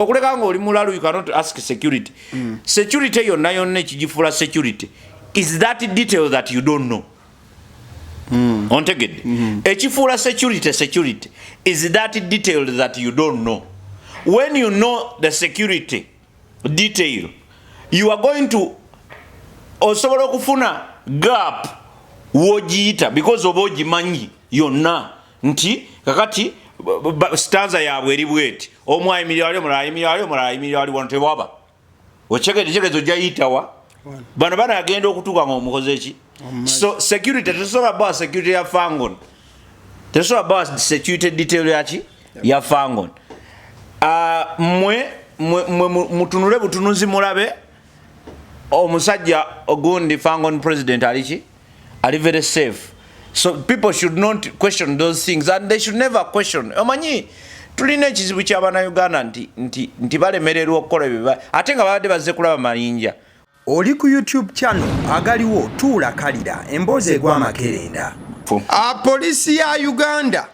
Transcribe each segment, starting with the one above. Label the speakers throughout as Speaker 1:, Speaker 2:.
Speaker 1: Okuleka nga oli mulalu, you cannot ask security. Security yonna yonna ekigifuula security is that detail that you don't know. Ontegedde? Ekifuula security security is that detail that you don't know. When you know the security detail, you are going to osobola okufuna gap wogiyita because oba ogimanyi yonna nti kakati stanza yaabwe eri bweti, omu ayimirira wali, omulala ayimirira wali, omulala ayimirira wali, wano tewaba. Okyegedde? Kitegeeza ojja yitawa bano banagenda okutuuka nga omukoze ki. So security tesobola bawa security ya Fangon, tesobola bawa security detail yaki ya Fangon. Mwe mutunule butunuzi mulabe omusajja ogundi Fangon president aliki ali very safe. So people should not question those things and they should never question. Omanyi tulina ekizibu ky'abannayuganda nti balemererwa okukola ebyo ate nga babadde bazze kulaba Mayinja.
Speaker 2: Oli ku YouTube channel agaliwo tuula kalira emboozi egwa amakerenda. Poliisi ya Uganda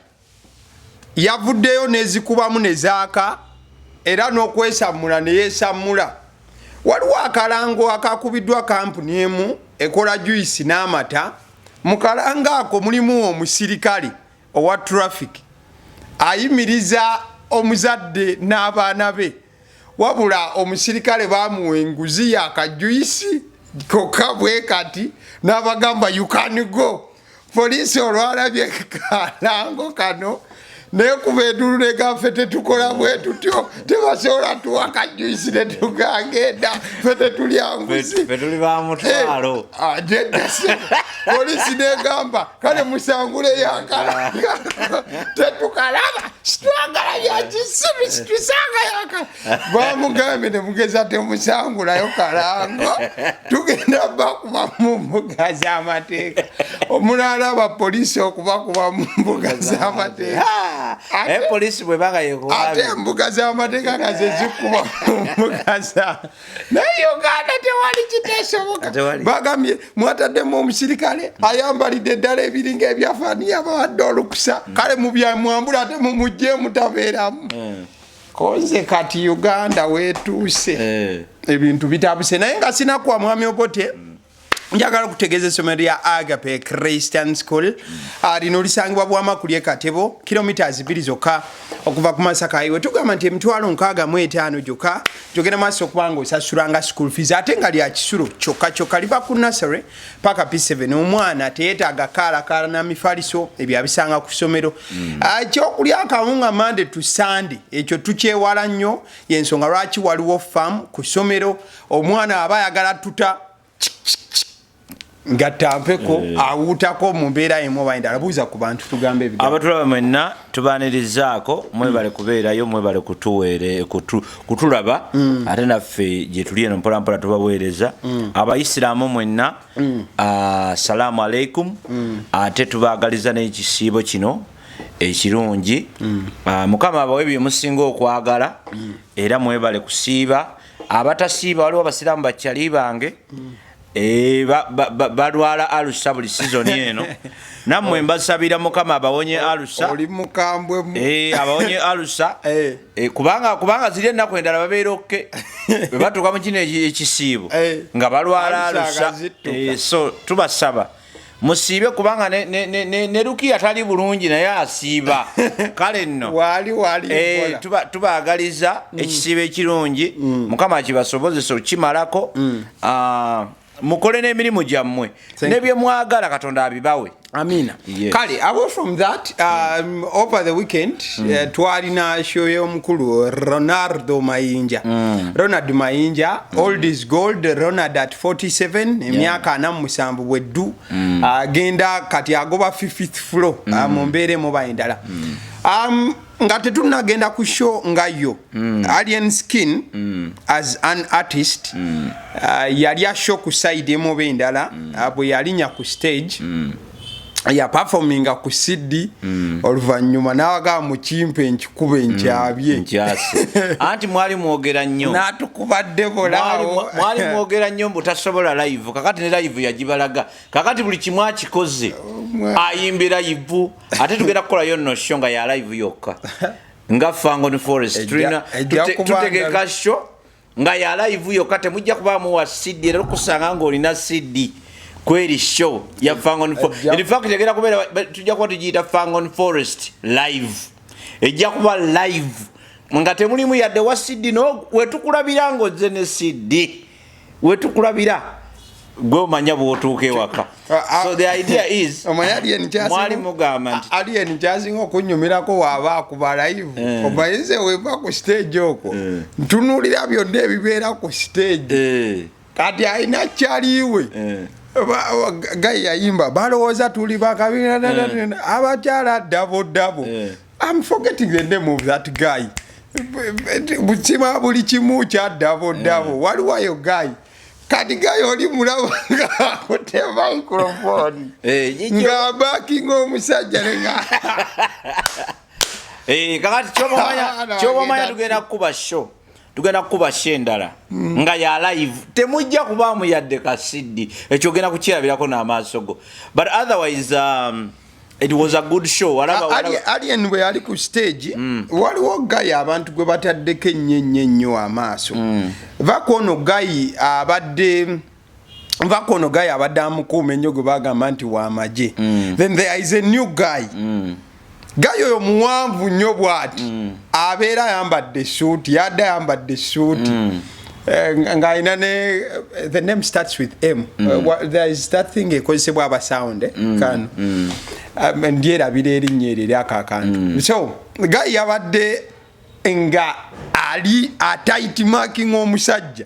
Speaker 2: yavuddeyo nezikubamu nezaaka era n'okwesammula neyesammula. Waliwo akalango akakubiddwa kampuni emu ekola juice n'amata. Mu kalango ako mulimu omusirikale owa traffic ayimiriza omuzadde n'abaana be, wabula omusirikale bamuwa enguzi yakajuice kokka bwe kati n'abagamba, "You can go." Poliisi olwalabye kalango kano nekuba edulu negaffe, "Tetukola bwe tutyo, tebasobola tuwa kajuice netugagenda, fe tetulya nguzi."
Speaker 1: Fe tuli ba mutwalo.
Speaker 2: Polisi negamba, "Kale musanguleyo akalanga, tetukalaba, situagala byakisibi, situsanga yaka." Bamugambye nemugeza, "Temusangulayo kalango, tugenda bakuba mu mbuga z'amateeka." Omulala abapoliisi okubakuba mu mbuga z'amateeka.
Speaker 1: Polisi bwebanga
Speaker 2: ate
Speaker 1: yekuwabye
Speaker 2: embuga z'amateeka nga zezikuba mu mbuga za naye Uganda tewali kitesoboka.
Speaker 1: Tewali.
Speaker 2: Bagambye mwataddemu omusirikale ayambalidde eddala ebiringa ebyafaani, yabawadde olukusa, kale mubyamwambula ate mumugje mutabeeramu. Koze kati Uganda wetuuse, ebintu bitabuse. Naye nga sinakuwa mwami Obote, njagala okutegeeza essomero lya Agape Christian School. Lino lisangibwa Bwamakuli e Katebo, kilometers 2 zokka okuva ku Masaka Highway. Tugamba nti 65,000 gyokka gyogenda maaso okuba nga osasulanga school fees, ate nga lya kisulo kyokka kyokka. Liva ku nursery paka P7. Omwana teyeetaaga kaalakaala na mifaliso, ebyo abisanga ku ssomero. Ekyokulya akawunga Monday to Sunday, ekyo tukyewala nnyo. Yensonga lwaki waliwo farm ku ssomero. Omwana aba ayagala tuta nga tampeko awuutako mu mbeera emu oba endala. Buuza ku bantu, tugambe ebigambo.
Speaker 1: Abatulaba mwenna tubanirizaako, mwebale kubeerayo, mwebale kutulaba ate naffe gye tuli eno mpolampola tubaweereza. Abayisiraamu mwenna, salaamu aleikum, ate tubaagaliza n'ekisiibo kino ekirungi. Mukama abawe bye musinga okwagala era mwebale kusiiba. Abatasiiba, waliwo abasiraamu bakyali bange balwala alusa buli sizoni eno, nammwe mbasabira Mukama abawonye alusa.
Speaker 2: Oli mukambwe mu.
Speaker 1: Abawonye alusa. Kubanga ziri ennaku endala babeera okay, bwe batuuka mu kino ekisiibo nga balwala
Speaker 2: alusa
Speaker 1: alusa.
Speaker 2: Agazittuka.
Speaker 1: So tubasaba musiibe kubanga ne Lukiya tali bulungi naye asiiba. Kale nno
Speaker 2: waali waali mpola.
Speaker 1: Tubaagaliza ekisiibo ekirungi, Mukama akibasobozesa okukimalako. Mukole n'emirimu gyammwe
Speaker 2: Thank
Speaker 1: ne bye mwagala Katonda abibawe.
Speaker 2: Amina.
Speaker 1: Yes.
Speaker 2: Kale, away from that, over the weekend twalina show y'omukulu Ronaldo Mayinja. Ronald Mayinja, old is gold. Ronald at 47, emyaka 47 bweddu, agenda kati agoba fifth floor mu mbeera emu oba endala. Nga tetunagenda ku show nga yo, Alien Skin as an artist yali ashow ku side emu oba endala. Bwe yalinya ku stage yaperforminga ku CD, oluvannyuma n'abagamba, "Mukimpe nkikube nkyabye."
Speaker 1: Nkyase anti mwali mwogera nnyo.
Speaker 2: N'atukubadde bolaawo.
Speaker 1: Mwali mwogera nnyo mbu tasobola live. Kakati ne live yagibalaga. Kakati buli kimu akikoze, ayimbira live, ate tugenda kukolayo nno show nga ya live yokka. Nga Fangon Forest tulina
Speaker 2: Ejja kuba
Speaker 1: tutegeka show nga ya live yokka, temujja kubaamu wa CD. Era okusanga ng'olina CD kweri show ya Fangon Forest. In fact, egenda kubeera, tujja kuba tugiyita Fangon Forest Live. Ejja kuba live nga temulimu yadde wa CD. No wetukulabira ng'ozze ne CD, wetukulabira gwe omanya bw'otuuka ewaka. So the idea is,
Speaker 2: Omanyi Alien
Speaker 1: mwali mugamba nti
Speaker 2: Alien kyasinga okunyumirako waaba akuba live. Omanyi nze weva ku stage okwo, ntunuulira byonna ebibeera ku stage. Kati alina kyaliwe guy yayimba, balowooza tuli bakabi, abakyala double double. I'm forgetting the name of that guy. Bukima buli kimu kya double double. Waliwo ayo guy, kati guy oli mulaba nga akutte microphone ng'abackinga omusajja nenga
Speaker 1: Kakati kyoba omanya, tugenda kukuba show, tugenda kukuba show endala nga ya live, temujja kubaamu yadde ka CD. Ekyo ogenda kukirabirako n'amaaso go. But otherwise, it was a good show.
Speaker 2: Alien bwe yali ku stage, waliwo guy abantu gwe bataddeko ennyo ennyo ennyo amaaso. Vaku ono guy abadde, vaku ono guy abadde amukuuma ennyo gwe bagamba nti wamagye. Then there is a new guy. Guy oyo muwanvu nnyo bw'ati, abeera ayambadde esuuti, yadde ayambadde esuuti. Ng'alina ne the name starts with M. There is that thing ekozesebwa abasound, kano. Ndyerabira erinnya eryo eryako akantu. So guy yabadde nga ali atight marking omusajja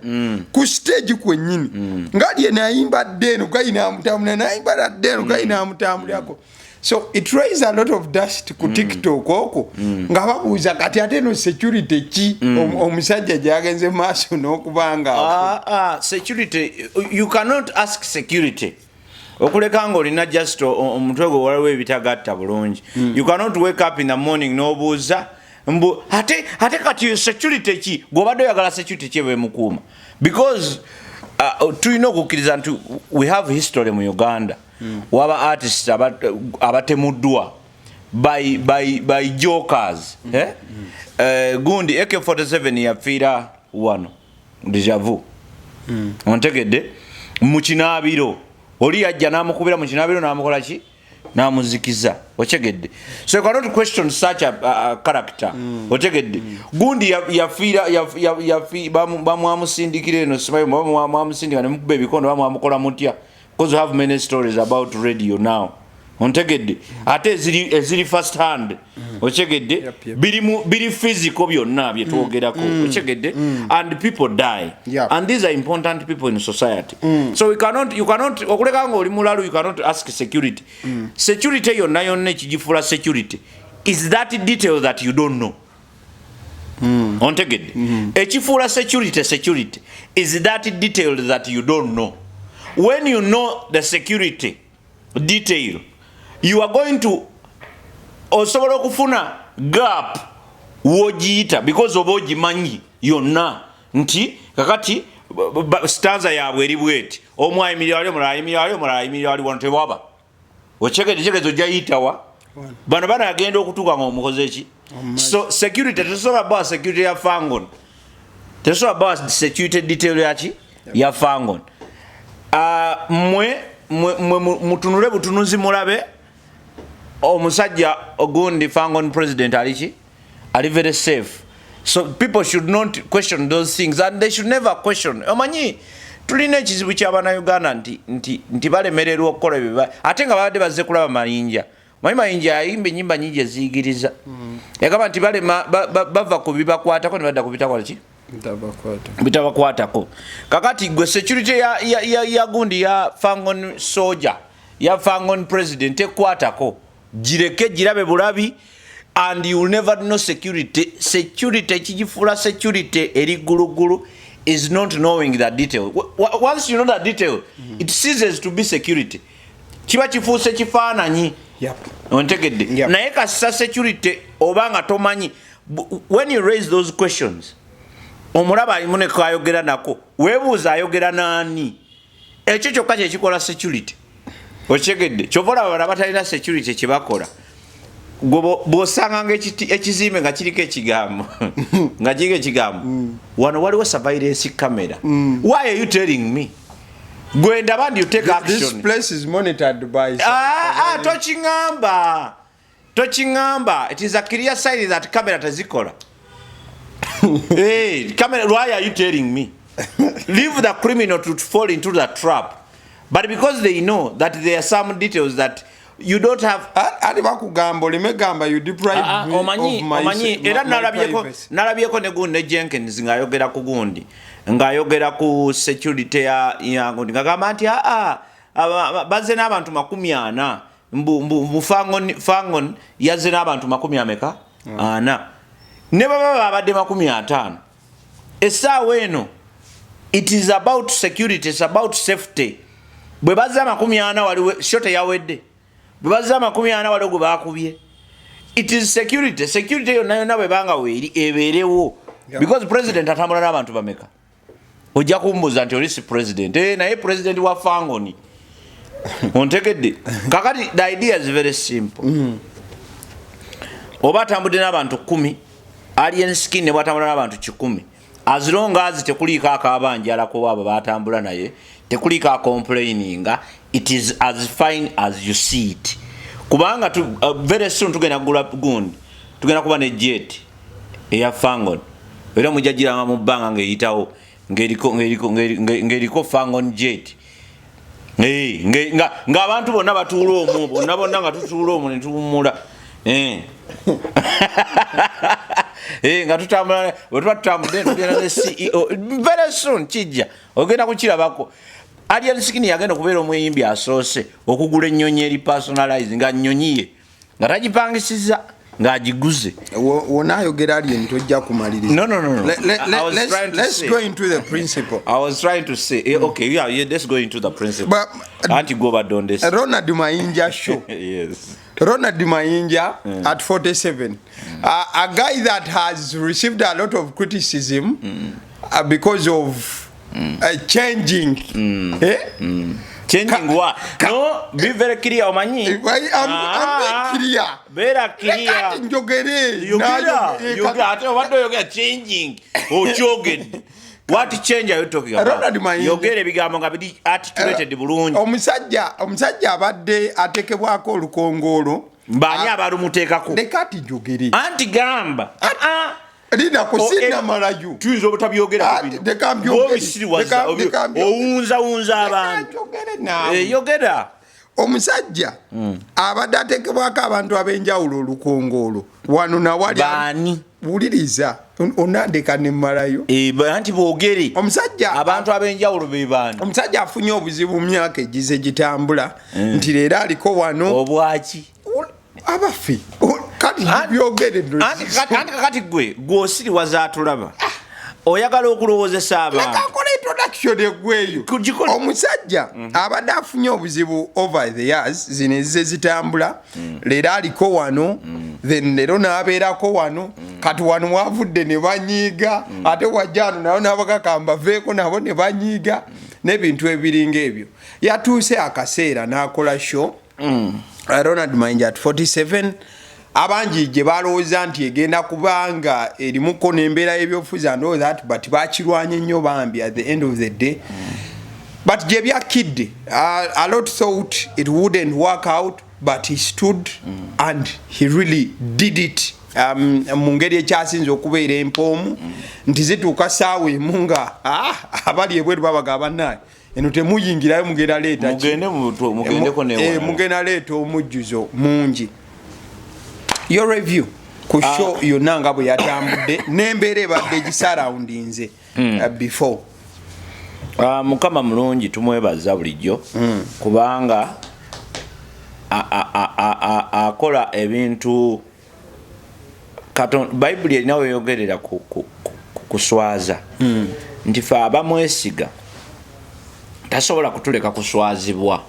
Speaker 2: ku stage kwennyini, nga lye nayimba dde eno, guy namutambulira, nayimba dde eno, guy namutambulirako. So it raise a lot of dust ku TikTok okwo, nga babuuza kati ate no security ki omusajja gyagenze maaso n'okuba nga
Speaker 1: Ah, ah, security, you cannot ask security okuleka nga olina just omutwe gwe waliwo ebitagatta bulungi. You cannot wake up in the morning n'obuuza mbu ate kati security ki gwobadde oyagala, security ki ebemukuuma? Because tulina okukkiriza nti we have history mu Uganda. Waba artists abatemuddwa by jokers, eh? Gundi AK47 yafiira wano Dejavu, ontegedde, mu kinaabiro. Oli yajja n'amukubira mu kinaabiro n'amukola ki, n'amuzikiza, otegedde? So you cannot question such a character, otegedde? Gundi yafiira bamwamusindikira eno, simanyi bamwamusindika nemukuba ebikondo, bamwamukola mutya, because we have many stories about radio now, ontegedde? Ate eziri first hand, otegedde?
Speaker 2: Yep.
Speaker 1: Biri physical byonna byetwogerako, otegedde? And people die. And these are important people in society. So we cannot, you cannot, okuleka nga oli mulalu, you cannot ask security. Security yonna yonna ekigifuula security is that detail that you don't know, ontegedde? Ekifuula security security is that detail that you don't know. When you know the security detail, you are going to osobola okufuna gap wogiyita, because oba ogimanyi yonna nti kakati stanza yaabwe eri bweti, omu ayimirira wali, omulala ayimirira wali, omulala ayimirira wali, wano tewaba okyegede kyegezo ojja yitawa bano banagenda okutuuka nga omukoze ki. So security tesobola bawa security ya Fangon, tesobola bawa security detail yaki ya Fangon. Mwe mutunule butunuzi mulabe omusajja ogundi Fangon president aliki, ali very safe. So people should not question those things and they should never question. Omanyi tulina ekizibu ky'abannayuganda nti balemererwa okukola ebyo, ate nga babadde bazze kulaba Mayinja. Manyi Mayinja yayimba enyimba nyingi eziyigiriza. Yagamba nti balema bava ku bibakwatako ne badda ku bitakola ki, bitabakwatako. Kakati gwe security ya gundi ya Fangon soldier, ya Fangon president ekwatako, gireke girabe bulabi and you will never know security. Security ekigifuula security eri gulugulu is not knowing that detail. Once you know that detail, it ceases to be security, kiba kifuuse kifaananyi. Ontegedde?
Speaker 2: Yep.
Speaker 1: Naye kasita security oba nga tomanyi, when you raise those questions, omulaba alimu nekayogera nako, weebuuza ayogera naani? Ekyo kyokka kyekikola security, okitegedde? Kyova olaba bano abatalina security kyebakola. Gwe bw'osanganga ekizimbe nga kiriko ekigambo, wano waliwo surveillance camera, why are you telling me? Gwe ndaba ndi you take
Speaker 2: This
Speaker 1: action.
Speaker 2: place is monitored by
Speaker 1: Ah, ah, tokiŋŋamba, tokiŋŋamba. It is a clear sign that camera tezikola. Hey, camera, why are you telling me? Leave the criminal to fall into the trap. But because they know that there are some details that you don't have.
Speaker 2: Ati bakugamba oleme gamba you deprive
Speaker 1: Ah, ah,
Speaker 2: me
Speaker 1: omanyi
Speaker 2: of my,
Speaker 1: omanyi era
Speaker 2: my
Speaker 1: nalabyeko
Speaker 2: privacy.
Speaker 1: Nalabyeko ne gundi ne Jenkins ng'ayogera ku gundi, ng'ayogera ku security ya gundi, ng'agamba nti aa bazze n'abantu 40, mbu Fangon yazze n'abantu makumi ameka ana, ne baba babadde 50. Essaawa eno it is about security, it's about safety. Bwe bazze 40, waliwo show teyawedde. Bwe bazze 40, waliwo gwe bakubye. It is security. Security yonna yonna bwebanga weeri ebeerewo. Because president atambula n'abantu bameka? Ojja kumbuuza nti oli si president. Eh, naye president wa Fangoni, ontegedde? Kakati the idea is very simple. Oba atambudde n'abantu 10, Alien Skin ne bwatambula n'abantu 100, as long as tekuliiko akabanjalako abo batambula naye, tekuliiko acomplaininga, it is as fine as you see it. Kubanga very soon tugenda kugula gundi, tugenda kuba ne jet eya Fangon, era mujja giranga mu bbanga ng'eyitawo ng'eriko Fangon jet. Eh, ng'abantu bonna batuula omwo, bonna bonna nga tutuula omwo ne tuwummula. Eh. Eh, nga tutambula, bwe tuba tutambudde tugenda ne CEO. Very soon kijja, ogenda kukirabako. Alien Skin yagenda okubeera omuyimbi asoose okugula ennyonyi eri personalize, nga nnyonyi ye, nga tagipangisiza, ng'agiguze.
Speaker 2: Wonayogera Alien tojja kumaliriza.
Speaker 1: No. I was trying to
Speaker 2: Let's
Speaker 1: say.
Speaker 2: go into the principle.
Speaker 1: I was trying to say, eh, okay, yeah, let's go into the principle. Anti go badondesi.
Speaker 2: Ronald Mayinja show.
Speaker 1: Yes.
Speaker 2: Ronald Mayinja at 47, a guy that has received a lot of criticism because of changing. Eh?
Speaker 1: Changing what? No, be very clear, omanyi.
Speaker 2: I'm being clear.
Speaker 1: Beera clear.
Speaker 2: Kati njogere.
Speaker 1: Yogera, yogera, ate obadde oyogera changing. Okyogedde. What change are you talking about?
Speaker 2: Ronald Mayinja.
Speaker 1: Yogera ebigambo nga biri articulated bulungi.
Speaker 2: Omusajja abadde atekebwako olukongoolo.
Speaker 1: Mbaani abalumuteekako?
Speaker 2: Leka ati njogere.
Speaker 1: Anti gamba. Ah, ah.
Speaker 2: Linda
Speaker 1: Oh,
Speaker 2: kusinnamalayo.
Speaker 1: Tuyinza obutabyogera.
Speaker 2: Ah, leka mbyogere. Leka mbyogere.
Speaker 1: Owunzawunza abantu.
Speaker 2: Njogere naawe.
Speaker 1: Eh, yogera.
Speaker 2: Omusajja abadde atekebwako abantu ab'enjawulo olukongoolo wano nawali.
Speaker 1: Baani?
Speaker 2: Wuliriza, onandeka nemmalayo.
Speaker 1: Eh, anti boogere.
Speaker 2: Omusajja
Speaker 1: Abantu ab'enjawulo be baani?
Speaker 2: Omusajja afunye obuzibu mu myaka egize gitambula, nti leero aliko wano.
Speaker 1: Obwaki?
Speaker 2: Abaffe, kati byogere.
Speaker 1: Anti kakati gwe osiriwaza atulaba, oyagala okulowoozesa abantu.
Speaker 2: Leka nkola introduction eggweeyo.
Speaker 1: Kugikola.
Speaker 2: Omusajja abadde afunye obuzibu over the years zino ezize zitambula. Leero aliko wano, then leero n'abeerako wano. Kati wano wavudde ne banyiiga, ate wajja wano nabo n'abagakamba vaeko, nabo ne banyiiga n'ebintu ebiringa ebyo. Yatuuse akaseera n'akola show, Ronald Mayinja at 47, abangi gye balowooza nti egenda kubanga erimuko n'embeera y'ebyobufuzi and all that, but bakirwanye nnyo bambi at the end of the day. But gye byakkidde, a lot thought it wouldn't work out, but he stood and he really did it mu ngeri ekyasinze okubeera empoomu, nti zituuka saawa emu nga abali ebweru babaga, "Bannaye, eno temuyingirayo, mugenda leeta ki?"
Speaker 1: Mugende mugendeko newalala.
Speaker 2: Eh, mugenda leeta omujjuzo mungi. Your review ku show yonna nga bwe yatambudde n'embeera ebadde egisurroundinze before.
Speaker 1: Ah, Mukama mulungi, tumwebaza bulijjo, kubanga akola ebintu. Bayibuli erina weyogerera ku kuswaza, nti fe abamwesiga tasobola kutuleka kuswazibwa.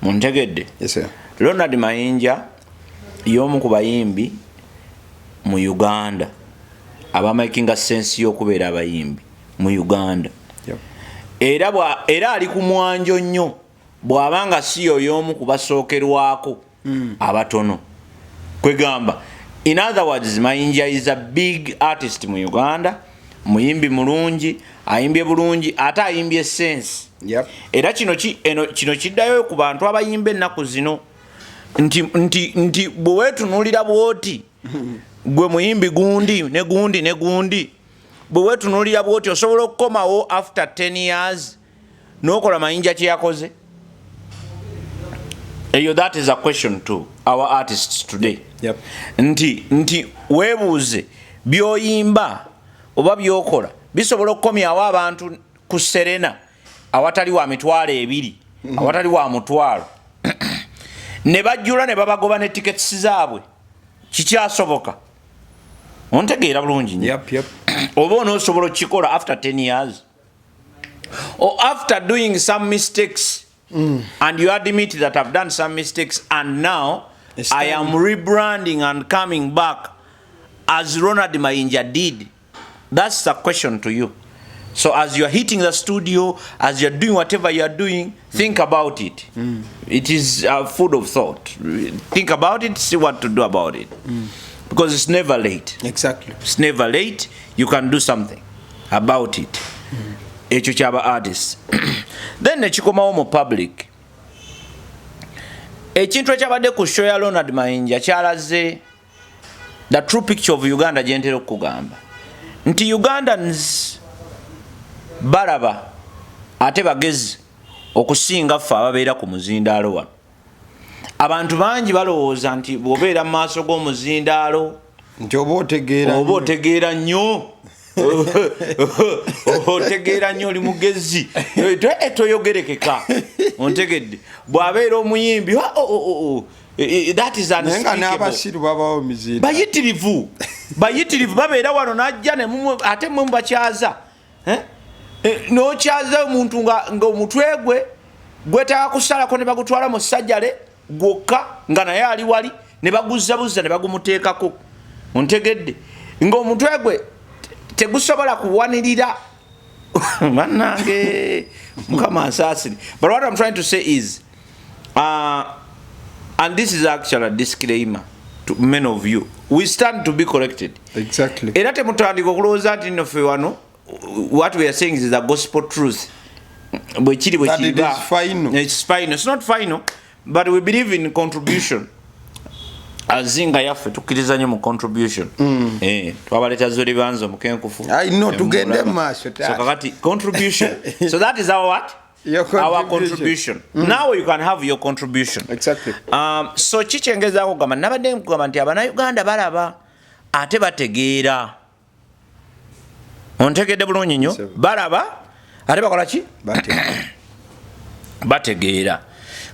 Speaker 1: Muntegedde?
Speaker 2: Yes, sir.
Speaker 1: Ronald Mayinja y'omu ku bayimbi mu Uganda abamakinga sense y'okubeera abayimbi mu Uganda. Era ali ku mwanjo nnyo, bw'abanga si yoyo omu ku basookerwako abatono. Kwegamba, in other words, Mayinja is a big artist mu Uganda, muyimbi mulungi, ayimbye bulungi, ate ayimbye sense. Era kino kiddayo ku bantu abayimba ennaku zino nti bwe weetunuulira bwoti, gwe muyimbi gundi ne gundi ne gundi, bwe weetunuulira bwoti, osobola okukomawo after 10 years n'okola Mayinja kye yakoze eyo? That is a question to our artists today. Nti weebuuze, byoyimba oba byokola bisobola okukomyawo abantu ku Serena awatali wa 20,000, awatali wa 100,000, ne bajjula ne babagoba ne tickets zaabwe? Kikyasoboka? Ontegeera bulungi nnyo?
Speaker 2: Yep.
Speaker 1: Oba onoosobola okukikola after 10 years or after doing some mistakes and you admit that I've done some mistakes and now
Speaker 2: It's
Speaker 1: I
Speaker 2: time.
Speaker 1: am rebranding and coming back as Ronald Mayinja did? That's the question to you. So as you are hitting the studio, as you're doing whatever you are doing, think about it. It is a food of thought. Think about it, see what to do about it, because it's never late. It's never late. You can do something about it. Ekyo kyaba artist. Then nekikomawo mu public. Ekintu ekyabadde ku show ya Ronald Mayinja kyalaze the true picture of Uganda. Gyentera okukugamba nti Ugandans balaba ate bagezi okusinga ffe ababeera ku muzindaalo wano. Abantu bangi balowooza nti bw'obeera mu maaso g'omuzindaalo
Speaker 2: nti oba otegeera.
Speaker 1: Oba otegeera nnyo, otegeera nnyo, oli mugezi, toyogerekeka. Ontegedde? Bw'abeera omuyimbi, oh, that is
Speaker 2: Naye nga
Speaker 1: unspeakable.
Speaker 2: n'abasiru babawo mizinda.
Speaker 1: Bayitirivu, bayitirivu. Babeera wano najja ate mwe mubakyaza. Eh? N'okyaza omuntu nga omutwe gwe gwetaaga kusalako ne bagutwala mu sajjale gwokka, nga naye ali wali ne baguzzabuza ne bagumuteekako. Ontegedde? Ng'omutwe gwe tegusobola kuwanirira. Bannange, Mukama ansaasire. But what I'm trying to say is, and this is actually a disclaimer to many of you, we stand to be corrected. Era temutandika okulowooza nti nno ffe wano what we are saying is the gospel truth, bwekiri.
Speaker 2: That it is final.
Speaker 1: It's final. It's not final, but we believe in contribution. Azinga yaffe tukkiriza nnyo mu contribution. Twabaleeta zolibanza omukenkufu.
Speaker 2: I know, tugende mu maaso,
Speaker 1: So
Speaker 2: taata.
Speaker 1: Kakati contribution, so that is our what?
Speaker 2: Your
Speaker 1: Our
Speaker 2: contribution.
Speaker 1: contribution. Now you can have your contribution. So kikyengezaako kugamba, nabadde nkugamba nti Abannayuganda balaba ate bategeera. Ontegedde bulungi nnyo?
Speaker 2: Sure.
Speaker 1: Balaba ate bakola ki?
Speaker 2: Bategeera.
Speaker 1: Bategeera.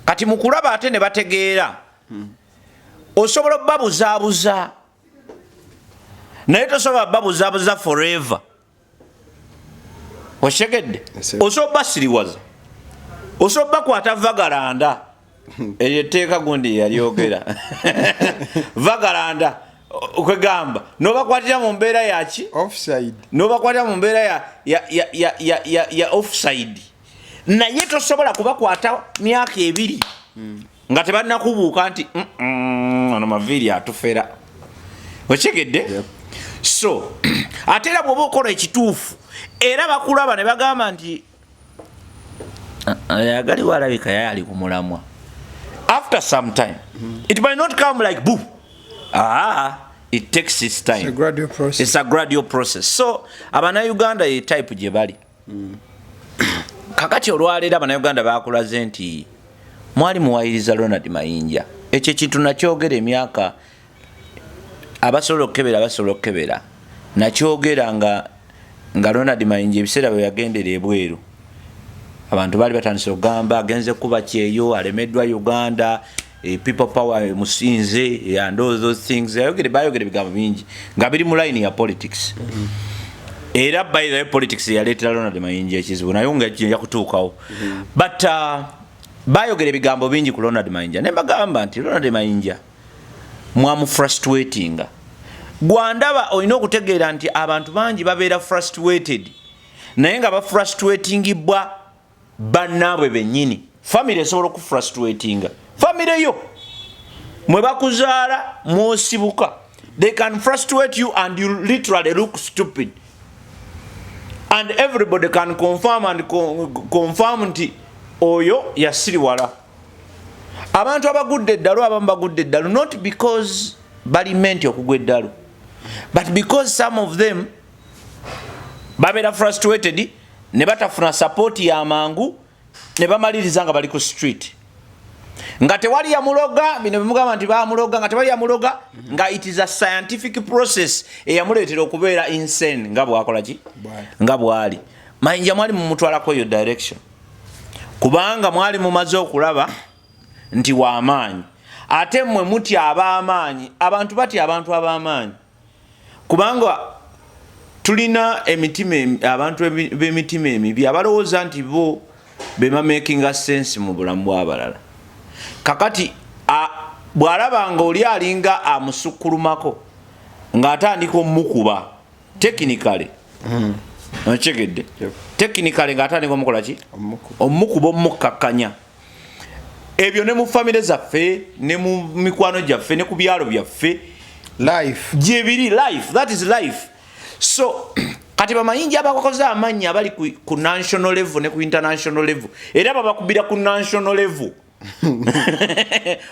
Speaker 1: Kati mu kulaba ate ne bategeera, osobola obbabuzaabuza, naye tosobola babuzaabuza forever. Okitegedde?
Speaker 2: Yes, sir.
Speaker 1: Osobola basiriwaza, osobola bakwata vagalanda. Eryo etteeka gundi yalyogera, vagalanda, kwegamba nobakwatira mu mbeera yaki?
Speaker 2: Offside.
Speaker 1: Nobakwatira mu mbeera ya offside, naye tosobola kubakwata myaka 2 nga tebannakubuuka nti "Mm, ono maviiri atufera." Okitegedde?
Speaker 2: Yep.
Speaker 1: So ate era bw'oba okola ekituufu, era bakulaba ne bagamba nti "Ah, agaliwo alabika yaye ali ku mulamwa." After some time, it might not come like boo, ah, it takes its time.
Speaker 2: It's a gradual process.
Speaker 1: It's a gradual process. So Abannayuganda ye type gye bali. Kakati olwaleero Abannayuganda bakulaze nti mwali muwayiriza Ronald Mayinja. Ekyo ekintu nakyogera emyaka, abasobola okukebera basobola okukebera. Nakyogera nga Ronald Mayinja ebiseera bwe yagendera ebweru, abantu baali batandise okugamba agenze kuba kyeyo, alemeddwa Uganda, People Power musinze and all those things. Bayogere ebigambo bingi nga biri mu line ya politics. Era by the way, politics yaleetera Ronald Mayinja ekizibu, naye nga kijja kutuukawo. But bayogera ebigambo bingi ku Ronald Mayinja, ne mbagamba nti Ronald Mayinja mwamufrustratinga. Gwandaba olina okutegeera nti abantu bangi babeera frustrated, naye nga bafrustratingibwa bannaabwe bennyini. Family esobola okufrustratinga, family yo. Mwe bakuzaala, mwosibuka, they can frustrate you and you literally look stupid, and everybody can confirm and confirm nti oyo yasiriwala. Abantu abagudde eddalu, abamu bagudde eddalu not because bali meant okugwa eddalu, but because some of them babeera frustrated ne batafuna support yamangu, ne bamaliriza nga bali ku street, nga tewali yamuloga. Bino bimugamba nti bamuloga, nga tewali yamuloga, nga it is a scientific process eyamuleetera okubeera insane nga bwakola ki, nga bwali. Mayinja mwali mumutwalako eyo direction, kubanga mwali mumaze okulaba nti wamaanyi, ate mmwe mutya ab'amaanyi. Abantu batya abantu ab'amaanyi, kubanga tulina emitima, abantu b'emitima emibi abalowooza nti bo bemamakinga sense mu bulamu bw'abalala. Kakati bw'alaba nga oli alinga amusukkulumako, ng'atandika omukuba technically. Okitegedde? Technically ng'atandika omukola ki? Omukuba, omukkakkanya. Ebyo ne mu famire zaffe, ne mu mikwano gyaffe, ne ku byalo byaffe
Speaker 2: Life.
Speaker 1: Gyebiri. Life, that is life. So kati bamayinja abakoze amannya abali ku national level ne ku international level, era babakubira ku national level.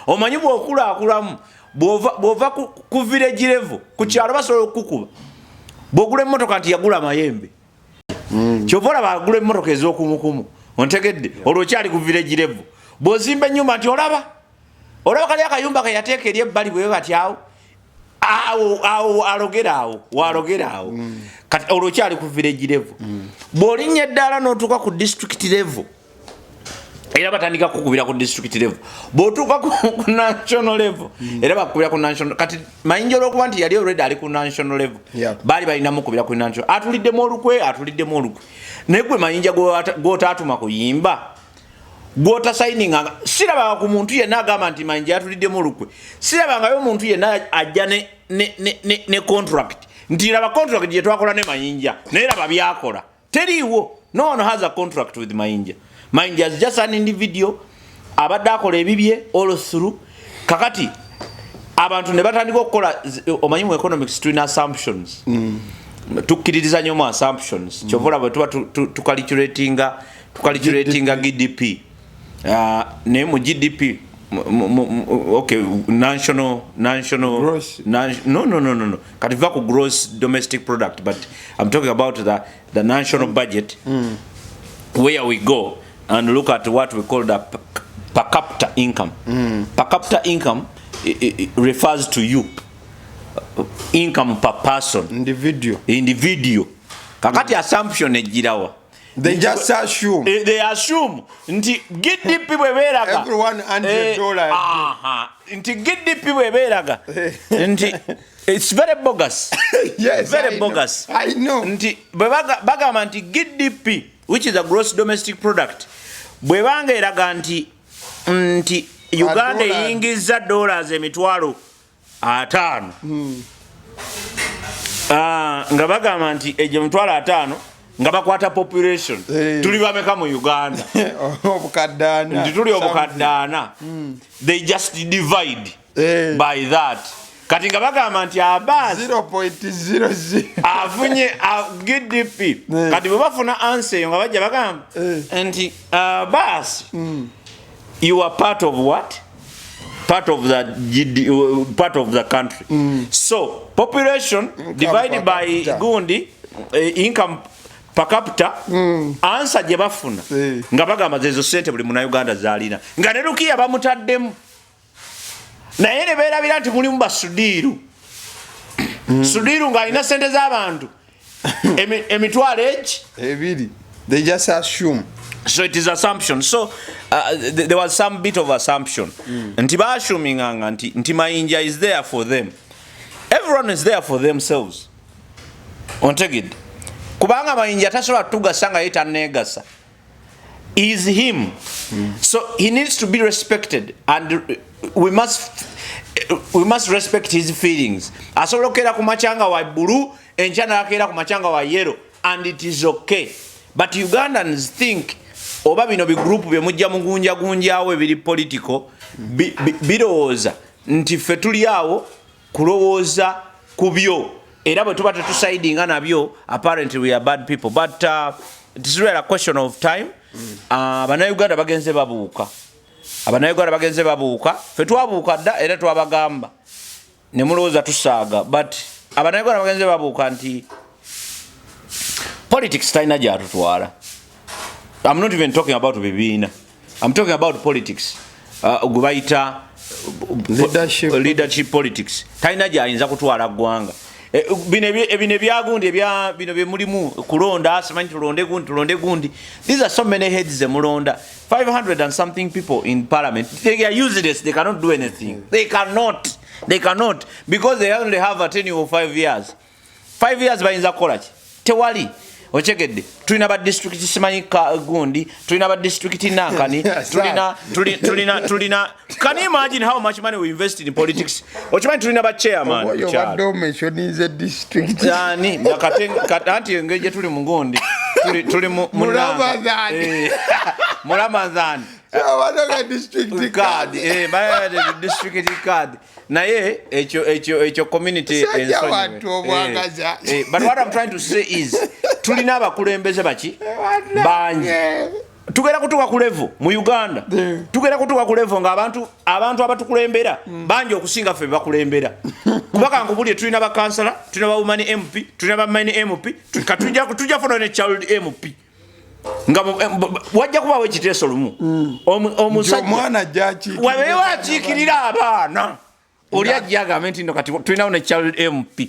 Speaker 1: Omanyi bwokulakulamu, bwova ku village level, ku kyalo basobola okukukuba. Bwogula emmotoka nti yagula amayembe, kyova olaba agula emmotoka ez'okumukumu. Ontegedde? Olwo okyali ku village level. Bw'ozimba ennyumba nti olaba, olaba kali akayumba ke yateeka eri ebbali, bwe bati awo awo awo alogera awo, walogera awo. Kati olwo okyali ku village level. Bw'olinnya eddaala n'otuuka ku district level, era batandika kukubira ku district level. Bw'otuuka ku national level, era bakukubira ku national. Kati Mayinja olwokuba nti yali already ali ku national level, baali balina mukubira ku national. Atuliddemu olukwe, atuliddemu olukwe. Naye gwe Mayinja gw'otaatuma kuyimba, gwotasayininga, sirabanga ku muntu yenna agamba nti Mayinja yatuliddemu olukwe. Sirabangayo omuntu yenna ajja ne contract nti laba contract gye twakola ne Mayinja, naye laba byakola. Teriiwo. No one has a contract with Mayinja. Mayinja is just an individual abadde akola ebibye all through. Kakati abantu ne batandika okukola, omanyi mu economics tulina assumptions. Tukkiririza nnyo mu assumptions. Kyova olaba bwe tuba tucalculatinga GDP, naye mu GDP okay, national
Speaker 2: Gross.
Speaker 1: No, no, no, no, no. Kati va ku gross domestic product, but I'm talking about the national budget, where we go and look at what we call the per capita income. Per capita income refers to you, income per person.
Speaker 2: Individual.
Speaker 1: Individual. Kakati assumption ejjirawa?
Speaker 2: They just assume.
Speaker 1: They assume nti GDP bwebeeraga
Speaker 2: Everyone $100.
Speaker 1: Aha, nti GDP bwebeeraga nti it's very bogus.
Speaker 2: Yes,
Speaker 1: very
Speaker 2: I know.
Speaker 1: bogus.
Speaker 2: I know.
Speaker 1: Nti bwe bagamba nti GDP, which is a gross domestic product, bwebanga eraga nti Uganda
Speaker 2: Dollar.
Speaker 1: eyingiza dollars 500,000, ah, nga bagamba nti egyo 50,000, nga bakwata population, tuli bameka mu Uganda?
Speaker 2: Obukadde ana.
Speaker 1: Nti tuli obukadde ana. They just divide by that. Kati nga bagamba nti abaasi
Speaker 2: 0.00.
Speaker 1: Afunye GDP. Kati bwe bafuna answer eyo, nga bajja bagamba nti baasi, you are part of what? Part of the GD, part of the country. So population divided
Speaker 2: per
Speaker 1: by
Speaker 2: capita.
Speaker 1: Gundi, income per capita. Answer gye bafuna, nga bagamba zezo sente buli munauganda zalina, nga ne Lukiya bamutaddemu, naye ne beerabira nti mulimu basudiiru. Sudiiru ng'alina sente z'abantu emitwalo egi
Speaker 2: 2. They just assume.
Speaker 1: So it is assumption. So there was some bit of assumption nti baasuminganga nti Mayinja is there for them. Everyone is there for themselves. Ontegedde? Kubanga Mayinja tasobola tugasa nga ye tanneegasa. Is him. So he needs to be respected and we must respect his feelings. Asobola okukeera ku makya nga wa blue, enkya nakeera ku makya nga wa yellow, and it is okay. But Ugandans think oba bino bigroup bye mujja mugunjagunjawo ebiri political, birowooza Nti ffe tuli awo kulowooza ku byo, era bwe tuba tetusaidinga nabyo, apparently we are bad people. But it is really a question of time. Bannayuganda bagenze babuuka, Abannayuganda bagenze babuuka. Ffe twabuuka dda era twabagamba ne mulowooza tusaaga, but Abannayuganda bagenze babuuka nti politics talina gyatutwala. I'm not even talking about bibiina, I'm talking about politics gwe bayita
Speaker 2: Leadership.
Speaker 1: Leadership politics talina gyayinza kutwala ggwanga. Bino ebyagundi ebya bino byemulimu kulonda, simanyi tulonde gundi, tulonde gundi. These are so many heads zemulonda, 500 and something people in parliament. They are useless. They cannot do anything. They cannot, they cannot, because they only have a tenure of 5 years. 5 years bayinza kukola ki? Tewali. Okyegedde? Tulina ba district simanyi gundi, tulina ba district nankani, tulina tulina. Can you imagine how much money we invest in politics? Okimanyi tulina ba chairman
Speaker 2: Oyo
Speaker 1: ku kyalo?
Speaker 2: Obadde omentioninze district.
Speaker 1: Ani anti engeri gye tuli mu gundi, tuli mu
Speaker 2: Mu Ramadan.
Speaker 1: Mu Ramadan.
Speaker 2: Abadde district
Speaker 1: card.
Speaker 2: Card.
Speaker 1: District card. Naye ekyo community
Speaker 2: Sajja
Speaker 1: ensonyiwe.
Speaker 2: Bantu obwagaza.
Speaker 1: But what I'm trying to say is tulina abakulembeze baki bangi. Tugenda kutuuka ku level mu Uganda, tugenda kutuuka ku level nga abantu abatukulembera bangi okusinga ffe bebakulembera. Kuba kankubulye, tulina bakansala, tulina ba woman MP, tulina ba mine MP, tujja funa ne child MP. Nga wajja kubaawo ekiteeso lumu. Omusajja
Speaker 2: Omwana ajja.
Speaker 1: Wabeewo akiikirira abaana, oli ajja agambe nti no kati tulinawo ne child MP.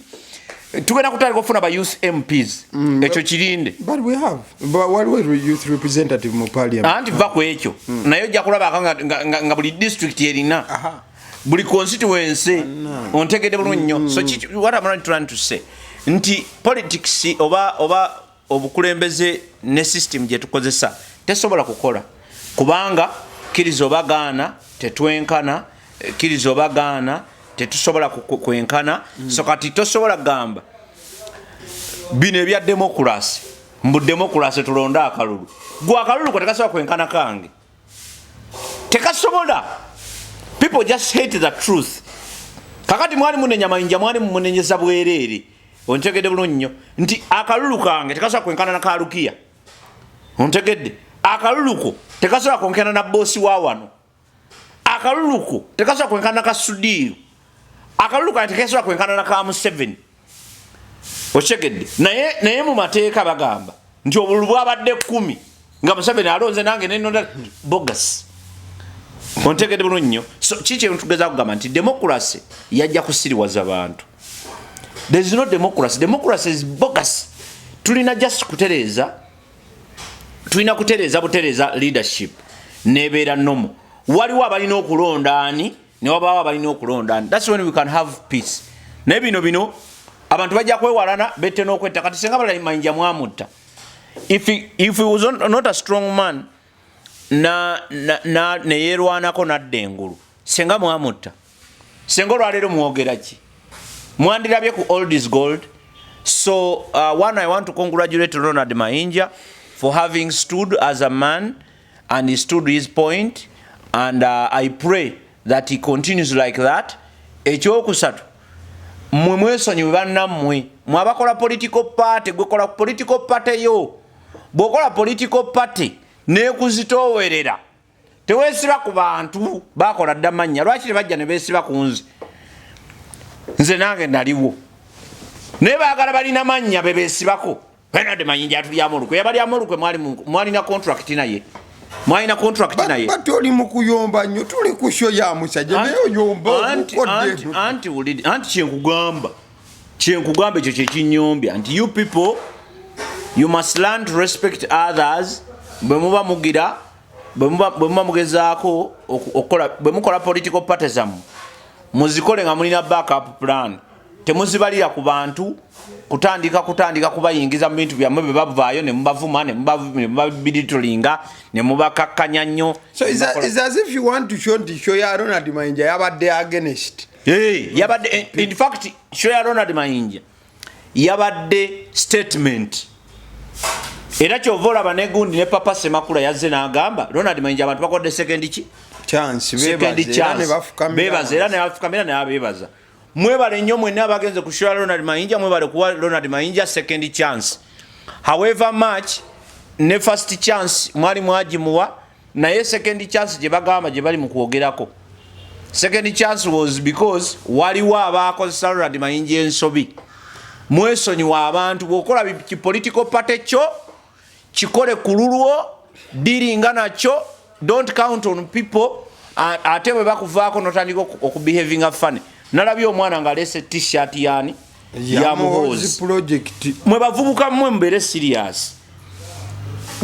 Speaker 1: Tugenda kutandika okufuna ba youth MPs, ekyo kirinde.
Speaker 2: But we have, but waliwo youth representative mu parliament.
Speaker 1: Anti va ku ekyo, naye ojja kulabako nga buli district erina, buli constituency. Ontegedde bulungi nnyo? So what I'm trying to say nti politics oba obukulembeze ne system gye tukozesa tesobola kukola, kubanga kkiriza oba gaana tetwenkana, kkiriza oba gaana tetusobola kwenkana. So kati tosobola kugamba bino ebya democracy, mbu democracy tulonde akalulu. Gwe akalulu kwe tekasobola kwenkana kange, tekasobola. People just hate the truth. Kakati mwali munenya Mayinja, mwali mumunenyeza bwereere. Ontegedde bulungi nnyo nti akalulu kange tekasobola kwenkana na kalukiya? Ontegedde? Akalulu ko tekasobola kwenkana na bosi wa wano. Akalulu ko tekasobola kwenkana na kasudiiru. Akalulu kange tekasobola kwenkana na ka Museveni. Okitegedde? Naye mu mateeka bagamba nti obululu bwabadde 10 nga Museveni alonze nange nenonda bogus. Ontegedde bulungi nnyo? So kiki tugeza kugamba nti democracy yajja kusiriwaza bantu. There is no democracy. Democracy is bogus. Tulina just kutereeza, tulina kutereeza butereeza leadership nebeera normal. Waliwo abalina okulonda ani, ne wabaawo abalina okulonda ani. That's when we can have peace. Naye bino abantu bajja kwewalana, bette n'okwetta. Kati senga balala Mayinja mwamutta, if he was not a strong man na neyerwanako nadda engulu, senga mwamutta. Senga olwaleero mwogera ki? Mwandirabye ku old is gold. So one, I want to congratulate Ronald Mayinja for having stood as a man and he stood his point, and I pray that he continues like that. Ekyokusatu, mmwe mwesonyiwe bannammwe mwabakola political party. Gwekola political party yo, bw'okola political party nekuzitoowerera, teweesiba ku bantu bakola dda mannya. Lwaki tebajja ne beesiba ku nze? Nze nange naliwo, naye baagala balina mannya bebeesibako. Ronald Mayinja atulyamu olukwe, yabalyamu olukwe. Mwalina contract naye, mwalina contract naye.
Speaker 2: But oli mu kuyomba nnyo. Tuli ku show ya musajja, naye oyomba obukodde.
Speaker 1: Anti wuliri, anti kyenkugamba ekyo kyekinyombya nti you people, you must learn to respect others. Bwe muba mugira, bwe muba mugezaako okukola, bwe mukola political party zammwe, muzikole nga mulina backup plan. Temuzibalira ku bantu kutandika kubayingiza mu bintu byammwe. Bwe bavaayo ne mubavuma, ne mubabiritulinga, ne mubakakkanya nnyo.
Speaker 2: So it's as if you want to show nti show ya Ronald Mayinja yabadde against.
Speaker 1: Hey, yabadde, in fact show ya Ronald Mayinja yabadde statement. Era kyova olaba negundi ne Papa Semakula yazze n'agamba Ronald Mayinja abantu bakodde second ki
Speaker 2: Chance,
Speaker 1: second
Speaker 2: beebaza era
Speaker 1: chance.
Speaker 2: Ne bafukamira
Speaker 1: Beebaza era
Speaker 2: wansi.
Speaker 1: ne bafukamira ne babeebaza. Mwebale nnyo mwenna abagenze ku show ya Ronald Mayinja. Mwebale kuwa Ronald Mayinja second chance. However much ne first chance mwali mwagimuwa, naye second chance gye bagamba gye bali mu kwogerako, second chance was because waliwo abakozesa Ronald Mayinja ensobi. Mwesonyiwa abantu. Bw'okola kipolitical party kyo, kikole ku lulwo, dealinga nakyo. Don't count on people. Ate bwe bakuvaako notandika okubehavinga funny. Nalabye omwana ng'aleese T-shirt yani ya Muhoozi
Speaker 2: Project.
Speaker 1: Mwe bavubuka mmwe, mubeere serious.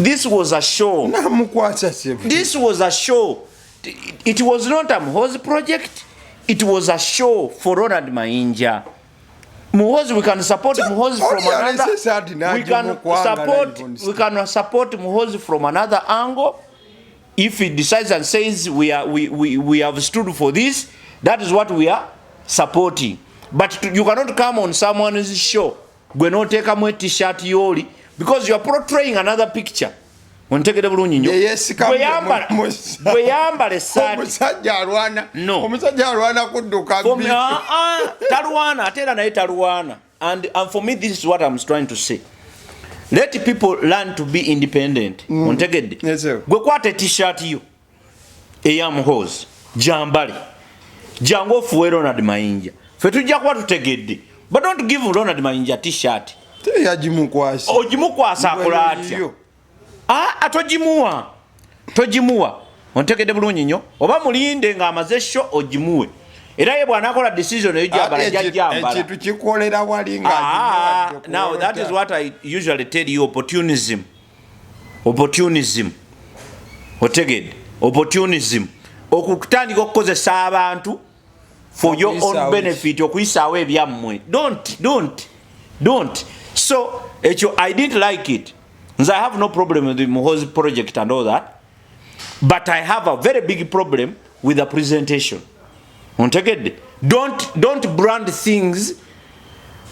Speaker 1: This was a show.
Speaker 2: Namukwasa sebe.
Speaker 1: This was a show. It was not a Muhoozi project, it was a show for Ronald Mayinja. Muhoozi, we can support Muhoozi from
Speaker 2: Oli
Speaker 1: another
Speaker 2: alese saati
Speaker 1: we can
Speaker 2: n'agimukwanga
Speaker 1: support
Speaker 2: live on
Speaker 1: we can support Muhoozi from another angle. If he decides and says we are we have stood for this, that is what we are supporting. But you cannot come on someone's show gwe noteekamu T-shirt yoli because you are portraying another picture. Ontegere bulungi nnyo.
Speaker 2: Ye yeesikamu
Speaker 1: Gwe yambala essaati.
Speaker 2: Omusajja alwana.
Speaker 1: No.
Speaker 2: Omusajja alwana kudduka.
Speaker 1: For me, talwana ate era naye talwana. And for me, this is what I'm trying to say: let people learn to be independent. Ontegedde?
Speaker 2: Yes, sir.
Speaker 1: Gwe kwata T-shirt yo eya Muhoozi, jambale, jangu ofuwe Ronald Mayinja, fe tujja kuba tutegedde. But don't give Ronald Mayinja T-shirt.
Speaker 2: Yagimukwasa.
Speaker 1: Ogimukwasa akola atya?
Speaker 2: Yo.
Speaker 1: Aa, togimuwa, togimuwa. Ontegedde bulungi nnyo? Oba mulinde ng'amaze show ogimuwe, era ye bw'anaakola decision eyo gyambala
Speaker 2: Ate
Speaker 1: jajjambala.
Speaker 2: Ekintu kikolera wali nga
Speaker 1: Ah,
Speaker 2: agimuwadde
Speaker 1: now that is what I usually tell you, opportunism. Opportunism. Otegedde? Opportunism, okutandika okukozesa abantu for your own
Speaker 2: Okuyisaawo.
Speaker 1: benefit, okuyisaawo ebyammwe. Don't, don't, don't. So ekyo I didn't like it. Nze I have no problem with the Muhoozi project and all that, but I have a very big problem with the presentation. Ontegedde? Don't brand things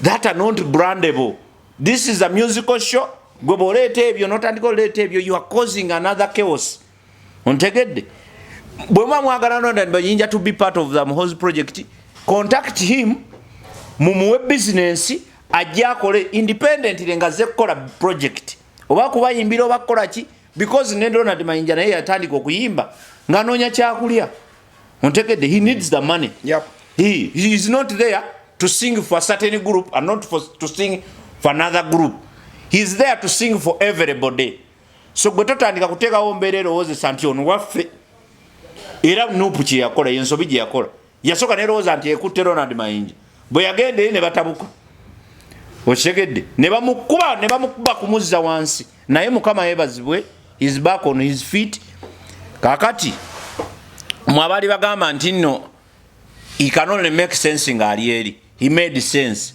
Speaker 1: that are not brandable. This is a musical show. Gwe bw'oleeta ebyo notandika oleeta ebyo, you are causing another chaos. Ontegedde? Bwe muba mwagala Ronald Mayinja to be part of the Muhoozi project, contact him, mumuwe business ajje akole independently nga azze kukola project oba kubayimbira oba kukola ki, because ne Ronald Mayinja naye yatandika okuyimba ng'anoonya kyakulya. Ontegedde? He needs the money. He is not there to sing for a certain group and not to sing for another group. He is there to sing for everybody. So gwe totandika kuteekawo mbeera erowoozesa nti ono waffe. Era NUP kyeyakola, yensobi gye yakola, yasooka nerowooza nti ekutte Ronald Mayinja. Bwe yagenda eri ne batabuka, okitegedde, ne bamukuba, ne bamukuba kumuzza wansi. Naye Mukama yeebazibwe, is back on his feet. Kakati mwe abaali bagamba nti nno he can only make sense ng'ali eri, he made sense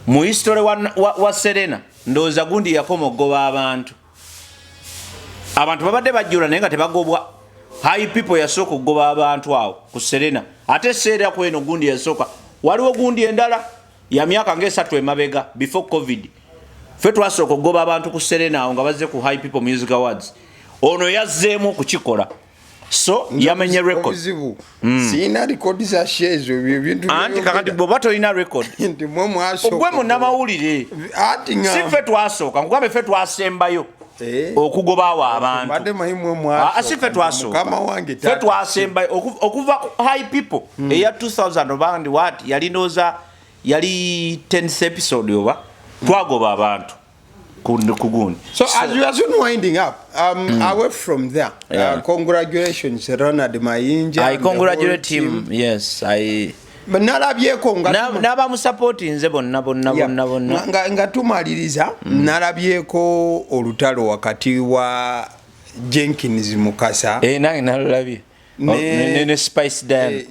Speaker 1: mu history wa Serena. Ndowooza gundi yakoma okugoba abantu. Abantu babadde bajjula naye nga tebagobwa. High people yasooka okugoba abantu awo ku Serena. Ate seera kweno gundi yasooka, waliwo gundi endala ya myaka ngaesatu emabega, before COVID, fe twasooka okugoba abantu ku Serena awo nga bazze ku High People Music Awards. Ono yazzeemu okukikola, so yamenye record.
Speaker 2: Obuzibu siina record za show ezo, ebyo ebintu.
Speaker 1: Anti kakati bw'oba tolina record,
Speaker 2: nti mwe mwasooka.
Speaker 1: Ogwe munnamawulire.
Speaker 2: Ati nga
Speaker 1: Si ffe twasooka, nkugambe ffe twasembayo okugobawo abantu.
Speaker 2: Mbadde manyi mwe
Speaker 1: Ah, si ffe twasooka.
Speaker 2: Mukama wange.
Speaker 1: Ffe twasembayo okuva ku High People eya 2000 oba ndi what, yali ndowooza yali 10th episode oba twagoba abantu ku gundi.
Speaker 2: So, as we are soon winding up, away from there, congratulations, Ronald Mayinja
Speaker 1: I
Speaker 2: and the whole
Speaker 1: congratulate
Speaker 2: team.
Speaker 1: him, yes, I
Speaker 2: But nalabyeko nga
Speaker 1: N'abamusupportinze bonna bonna. Bonna bonna.
Speaker 2: Nga tumaliriza, nalabyeko olutalo wakati wa Jenkins Mukasa
Speaker 1: Eh, nange nalulabye. Ne Spice Diana.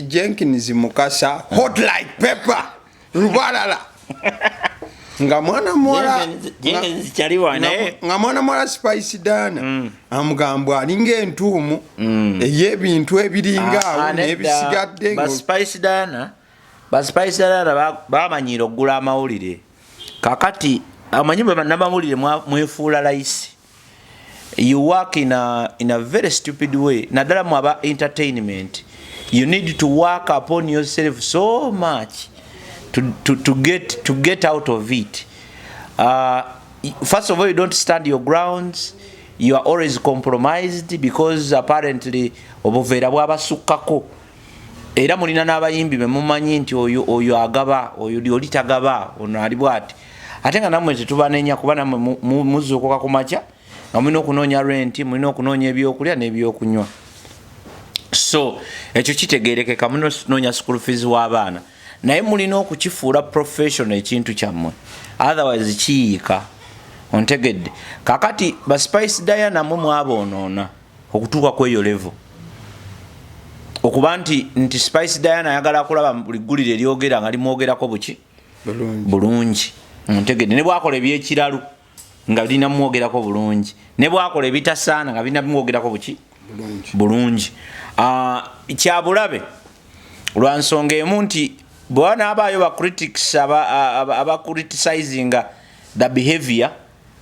Speaker 2: Jenkins Mukasa, hot like pepper lubalala, nga mwana muwala
Speaker 1: Jenkins kyali wa naye.
Speaker 2: Nga mwana muwala Spice Diana amugamba alinga entuumu ey'ebintu ebiringa awo
Speaker 1: Ah, nedda.
Speaker 2: n'ebisigadde.
Speaker 1: Ba Spice Diana, ba Spice Diana bamanyiira okugula amawulire. Kakati amanyi bwe bannamawulire mwefuula layisi. You work in a very stupid way. Naddala mu aba entertainment, you need to work upon yourself so much to get out of it. First of all, you don't stand your grounds. You are always compromised because apparently obuveera bwabasukkako, era mulina n'abayimbi bemumanyi nti oyo oyo agaba, oyo oli tagaba, ono ali bwati. Ate nga nammwe tetubanenya, kuba nammwe muzuukuka ku makya nga mulina okunoonya renti, mulina okunoonya ebyokulya n'ebyokunywa. So ekyo kitegerekeka, mulina okunoonya school fees w'abaana, naye mulina okukifuula professional ekintu kyammwe, otherwise kiyiika. Ontegedde? Kakati ba Spice Diana, mwe mwaboonoona okutuuka ku eyo level, okuba nti Spice Diana ayagala kulaba buli ggulire eryogera nga limwogerako buki? Bulungi. Ontegedde? Ne bwakola ebyekiralu nga lina mwogerako bulungi, ne bwakola ebitasaana nga birina mwogerako buki? Bulungi. Ah, kyabulabe lwa nsonga emu nti bwe wanaabaayo ba critics aba criticizinga the behavior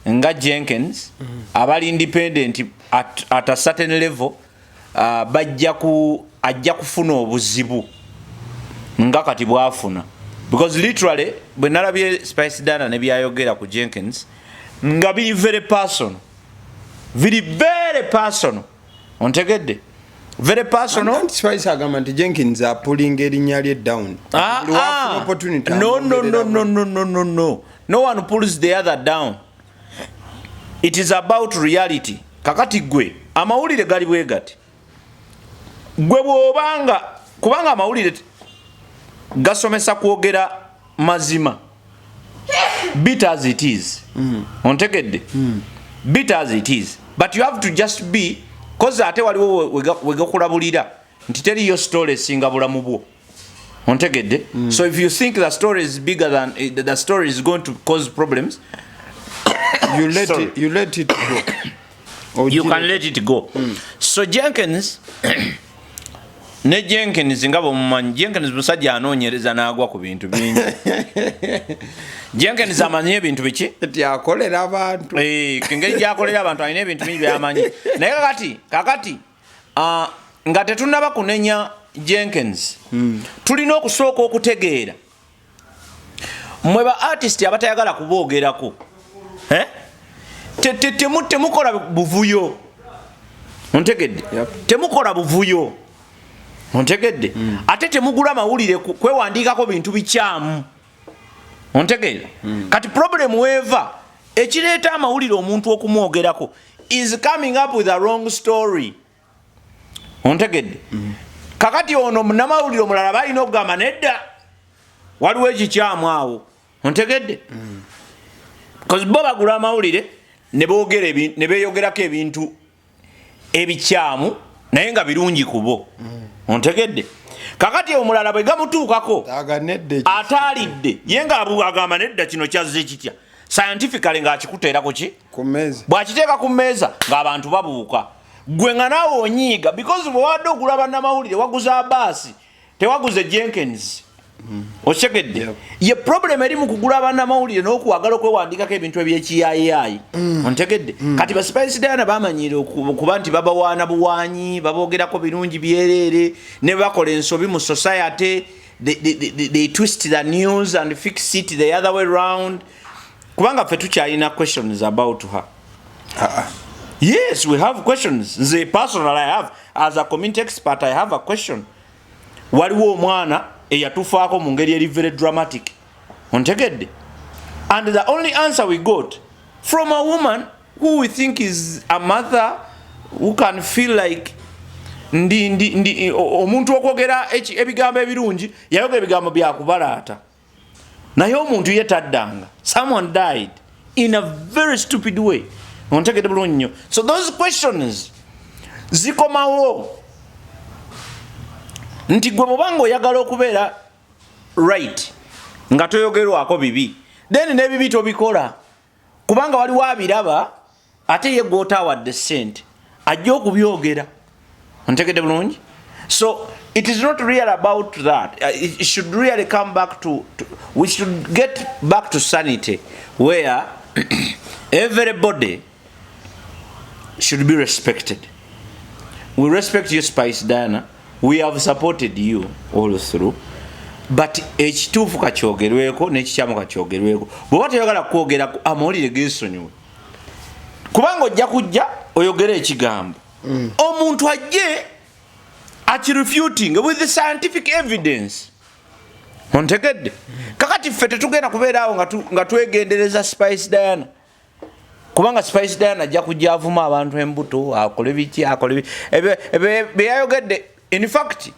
Speaker 1: nga Jenkins, abali independent at a certain level, bajja ku ajja kufuna obuzibu nga kati bwafuna, because literally bwe nalabye Spice Diana ne byayogera ku Jenkins nga biri very personal, biri very personal. Ontegedde? Very personal.
Speaker 2: Anti Spice agamba nti Jenkins apulinga erinnya lye down.
Speaker 1: Ah,
Speaker 2: Buli wafuna
Speaker 1: ah.
Speaker 2: opportunity
Speaker 1: No, no,
Speaker 2: amwongererako.
Speaker 1: No, no, no, no, no, no one pulls the other down. It is about reality. Kakati gwe amawulire gali bwe gati, gwe bw'obanga, kubanga amawulire gasomesa kwogera mazima, bitter as it is. Ontegedde? Bitter as it is, but you have to just be, 'cause ate waliwo wegakulabulira nti teriyo story esinga bulamu bwo. Ontegedde? So if you think the story is bigger than the story is going to cause problems,
Speaker 2: You let
Speaker 1: Sorry.
Speaker 2: it, you let it go.
Speaker 1: You can let it go. So Jenkins ne Jenkins, nga bwemumanyi, Jenkins musajja anoonyereza n'agwa ku bintu bingi. Jenkins amanyi ebintu biki?
Speaker 2: Ti akolera abantu.
Speaker 1: Eh, engeri gyakolera abantu, alina ebintu bingi byamanyi. Naye kakati, nga tetunaba kunenya Jenkins, tulina okusooka okutegeera mmwe ba artist abatayagala kuboogerako. Eh? Temukola buvuyo. Ontegedde?
Speaker 2: Yep.
Speaker 1: Temukola buvuyo. Ontegedde? Ate temugula mawulire kwewandiikako bintu bikyamu. Ontegeera? Kati problem weeva, ekireeta amawulire omuntu okumwogerako is coming up with a wrong story. Ontegedde? Kakati ono munamawulire omulala balina okugamba nedda, waliwo ekikyamu awo. Ontegedde? Because bo bagula amawulire ne boogera ne beeyogerako ebintu ebikyamu naye nga birungi ku bo. Ontegedde? Kakati omulala bwe gamutuukako
Speaker 2: Aga nedda ekyo.
Speaker 1: Ataalidde ye nga agamba nedda, kino kyazze kitya scientifically, ng'akikuteera ku ki?
Speaker 2: Ku mmeeza.
Speaker 1: Bw'akiteeka ku mmeeza ng'abantu babuuka, gwe nga naawe onyiiga, because bwe wadde ogula bannamawulire waguza baasi, tewaguze Jenkins. Okitegedde?
Speaker 2: Yep.
Speaker 1: Ye problem eri mu kugula bannamawulire n'okwagala okwewandikako ebintu ebyekiyayiyayi. Ontegedde? Kati ba Spice Diana bamanyire okuba nti babawaana buwanyi, baboogerako birungi byereere, ne bakola ensobi mu society, they twist the news and fix it the other way round, kubanga ffe tukyalina questions about her.
Speaker 2: Ah, ah.
Speaker 1: Yes, we have questions. Nze personal, I have, as a community expert, I have a question. Waliwo omwana eyatufaako mu ngeri eri very dramatic. Ontegedde? And the only answer we got from a woman who we think is a mother who can feel like ndi omuntu okwogera ebigambo ebirungi, yayogera ebigambo byakubalaata, naye omuntu ye taddanga. Someone died in a very stupid way. Ontegedde bulungi nnyo? So those questions zikomawo nti gwe bwobanga oyagala okubeera right nga toyogerwako bibi, then n'ebibi tobikola, kubanga waliwo abiraba ate ye gwotaawadde sente ajja okubyogera. Ontegedde bulungi? So it is not real about that. It should really come back to, we should get back to sanity where everybody should be respected. We respect you, Spice Diana. We have supported you all through, but ekituufu kakyogerweko n'ekikyamu kakyogerweko. Bw'oba toyagala kwogera, amawulire gesonyiwe, kubanga ojja kujja oyogere ekigambo, omuntu ajje akirefuting with the scientific evidence. Ontegedde? Kakati ffe tetugenda kubeeraawo nga twegendereza Spice Diana, kubanga Spice Diana ajja kujja avuma abantu embuto, akole biki, akole byeyayogedde. In fact,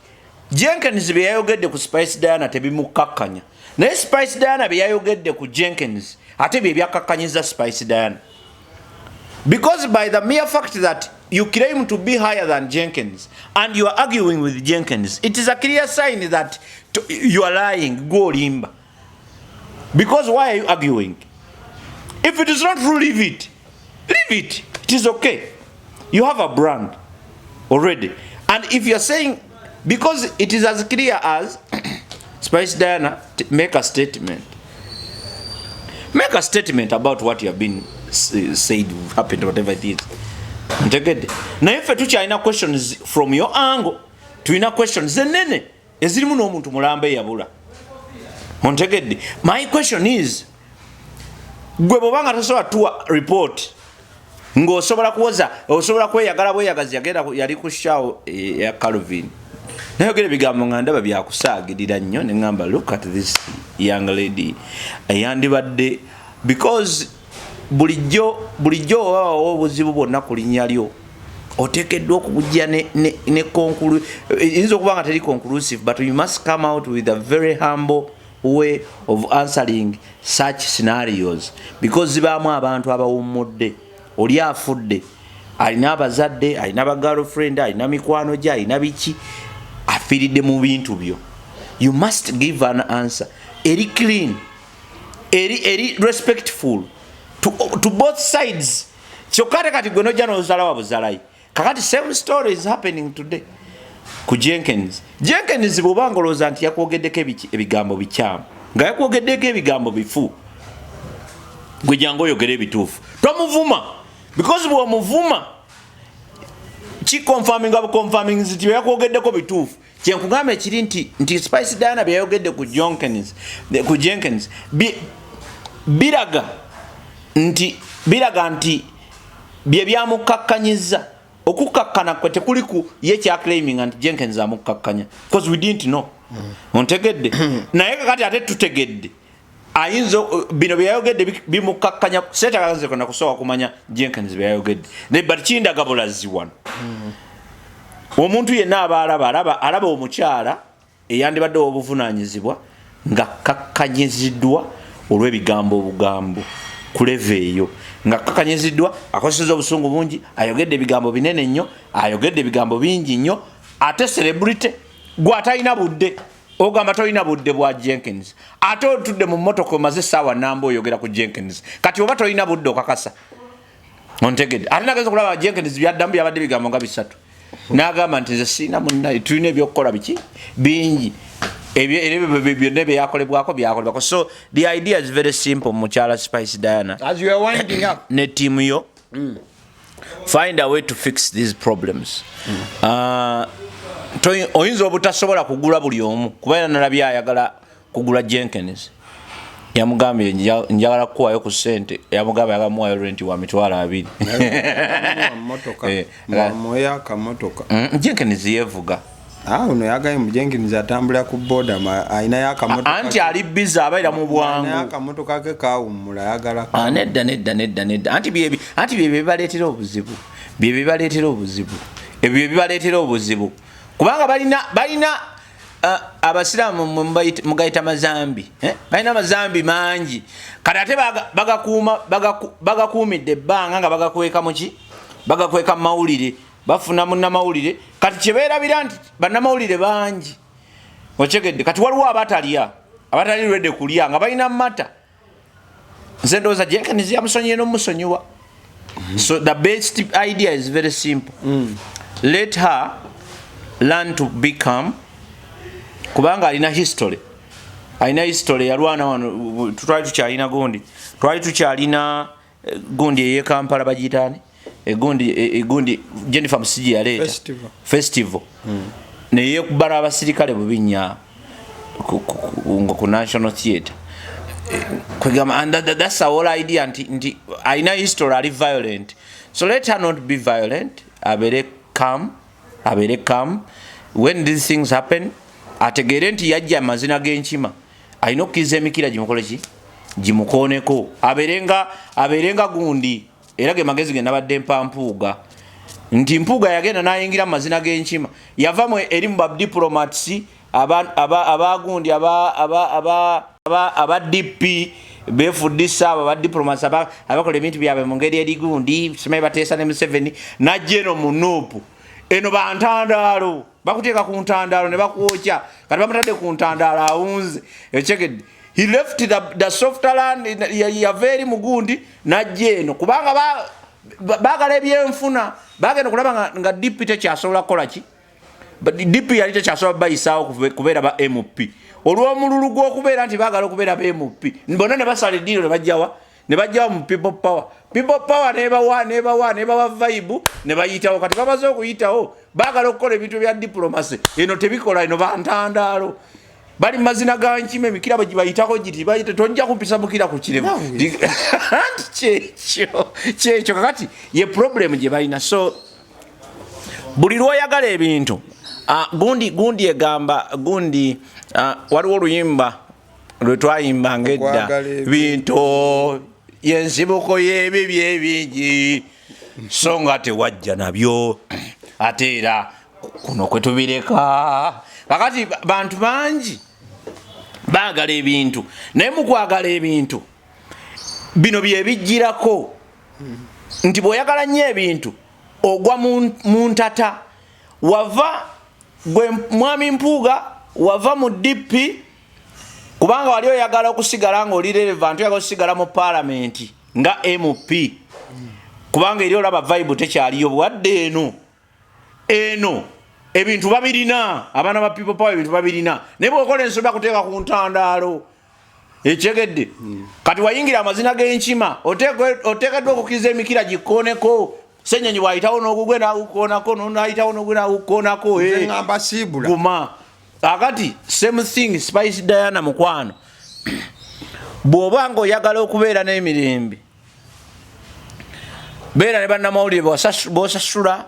Speaker 1: Jenkins byeyayogedde ku Spice Diana tebimukkakkanya, naye Spice Diana byeyayogedde ku Jenkins ate bye byakkakkanyiza Spice Diana, because by the mere fact that you claim to be higher than Jenkins and you are arguing with Jenkins, it is a clear sign that you are lying. Gwolimba, because why are you arguing? If it is not true, leave it, leave it. It is okay. You have a brand already. And if you're saying, because it is as clear as Spice Diana, make a statement, make a statement about what you have been said happened, whatever it is. Ntegedde? Naye ffe tukyalina questions from your angle. Tulina questions enene ezirimu n'omuntu mulamba eyabula. Ontegedde? My question is, gwe bwobanga tosobola tuwa report, ng'osobola kuwoza, osobola kweyagala bweyagazi. Yagenda yali ku show ya Calvin, nayogera ebigambo nga ndaba byakusaagirira nnyo, neŋŋamba, "Look at this young lady." Eyandibadde, because bulijjo bulijjo oba wawa obuzibu bwonna ku linnya lyo, oteekeddwa okubujja ne eyinza okuba nga teri conclusive, but you must come out with a very humble way of answering such scenarios, because zibaamu abantu abawummudde. Oli afudde alina abazadde, alina bagirlfriend, alina mikwano gye, alina biki, afiiridde mu bintu byo. You must give an answer eri clean, eri respectful to both sides. Kyokka ate kati gwe nojja nozalawa buzalayi. Kakati same story is happening today ku Jenkins. Jenkins, bw'obanga olowooza nti yakwogeddeko ebigambo bikyamu, nga yakwogeddeko ebigambo bifu, gwe jangu oyogere ebituufu. Tomuvuma, because bw'omuvuma kiconfirminga buconfirming nti byeyakwogeddeko bituufu. Kyenkugamba ekiri nti Spice Diana byeyayogedde ku Jenkins biraga nti bye byamukakkanyiza. Okukkakkana kwe tekuli ku ye kyaclaiminga nti Jenkins amukkakkanya, because we didn't know. Ontegedde? Naye kakati ate tutegedde ayinza bino byeyayogedde bimukkakkanya. Seetagaze kona kusooka kumanya Jenkins byeyayogedde, naye but kindaga bulazi wano omuntu yenna aba alaba omukyala eyandibadde obuvunanyizibwa nga kakkanyiziddwa olw'ebigambo obugambo ku level eyo, nga kakkanyiziddwa, akozeseza obusungu bungi, ayogedde ebigambo binene nnyo, ayogedde ebigambo bingi nnyo. Ate celebrity gwe atalina budde, ogamba tolina budde bwa Jenkins, ate otudde mu motoka omaze essaawa namba oyogera ku Jenkins. Kati oba tolina budde, okakasa? Ontegedde? Ate nagenza okulaba Jenkins byaddamu byabadde bigambo nga bisatu, n'agamba nti nze siina munnaye, tulina ebyokukola biki bingi. Ebyo era ebyo byonna byeyakolebwako byakolebwako. So the idea is very simple. Mukyala Spice Diana
Speaker 2: As you are winding up,
Speaker 1: ne tiimu yo, find a way to fix these problems. Oyinza obutasobola kugula buli omu, kuba era nalabye ayagala kugula Jenkins. Yamugambye, "Njagala kukuwayo ku ssente." Yamugambye ayagala muwayo rent wa 20,000.
Speaker 2: Motoka. Muweyo akamotoka.
Speaker 1: Jenkins yevuga.
Speaker 2: Ah, ono yagaye mu Jenkins atambulira ku boda, ayinayo akamotoka.
Speaker 1: Anti ali busy, abeera mu
Speaker 2: Ayinayo
Speaker 1: bwangu.
Speaker 2: akamotoka ke kawummula, ayagala.
Speaker 1: Ah, nedda, nedda, nedda, nedda. Anti byebyo bibaleetera obuzibu, byebyo bibaleetera obuzibu, ebyo bye bibaleetera obuzibu, kubanga balina abasiraamu mwe mugayita mazambi, eh? Balina amazambi mangi. Kati ate bagakuumidde ebbanga nga bagakweka muki, bagakweka mu mawulire, bafuna munnamawulire. Kati kyebeerabira nti bannamawulire bangi. Okyegedde? Kati waliwo abatalya, abatali lwedde kulya nga balina mata. Nze ndowooza Jenkins yamusonyiye n'omusonyiwa. So the best idea is very simple: let her learn to become, kubanga alina history, alina history. Yalwana wano, twali tukyalina gundi, twali tukyalina gundi eyekampala bagiyitaani, Egundi egundi Jennifer Musiji yaleeta
Speaker 2: Festival.
Speaker 1: Festival neyekuba n'abasirikale bubinya nga ku National Theatre. Kwegamba, and that's the whole idea nti alina history, ali violent, so let her not be violent. Abeere calm, abeere calm when these things happen. Ategeere nti yajja amazina g'enkima, alina okukkiriza emikira gimukole ki, gimukooneko, abeerenga gundi. Era ge magezi ge nabadde mpa Mpuuga, nti Mpuuga yagenda n'ayingira mu mazina g'enkima, yava mu eri mu badiplomats abagundi aba DP befudisa, abo abadiplomats abakola ebintu byabwe mu ngeri eri gundi, simanyi bateesa ne Museveni, najja eno mu NUP. Eno bantandaalo, bakuteeka ku ntandaalo ne bakwokya. Kati bamutadde ku ntandaalo, awunze. Ekyegedde, he left the softer land, yava eri mugundi najja eno kubanga baagala ebyenfuna. Bagenda okulaba nga DP tekyasobola kukola ki. But DP yali tekyasobola bayisaawo kubeera ba MP olw'omululu gw'okubeera nti baagala okubeera ba MP bonna, ne basala eddiiro ne bajjawa mu People Power. People Power nebawa vibe ne bayitawo. Kati bamaze okuyitawo, baagala okukola ebintu bya diplomacy. Eno tebikola, eno bantandaalo, bali mu mazina ga nkima, emikira bwe gibayitako giti bayita, tojja kumpisa mukira ku kirevu.
Speaker 2: Nawe.
Speaker 1: Anti kyekyo kakati ye problem gye balina. So buli lwoyagala ebintu, gundi egamba gundi, waliwo oluyimba lwe twayimbanga edda.
Speaker 2: Okwagala ebintu.
Speaker 1: Bintu yensibuko y'ebibi ebingi, so nga tewajja nabyo, ate era kuno kwe tubireka. Kakati bantu bangi baagala ebintu, naye mu kwagala ebintu bino byebijjirako nti bw'oyagala nnyo ebintu ogwa mu ntata. Wava gwe mwami Mpuuga, wava mu DP kubanga wali oyagala okusigala nga oli relevant, oyagala okusigala mu paalamenti nga MP, kubanga eri olaba vibe tekyaliyo. Bwadde eno ebintu babirina, abaana ba People Power ebintu babirina, naye bwokola ensobi bakuteeka ku ntandaalo. Ekyegedde, kati wayingira amazina g'enkima, oteekeddwa okukkiriza emikira gikkooneko. Senyonyi bwayitawo n'ogugwe nagukoonako, nayitawo n'ogugwe nagukoonako.
Speaker 2: Nze ŋŋamba siibula.
Speaker 1: Guma. Akati same thing, Spice Diana mukwano, bw'oba nga oyagala okubeera n'emirembe, beera ne bannamawulire b'osasula,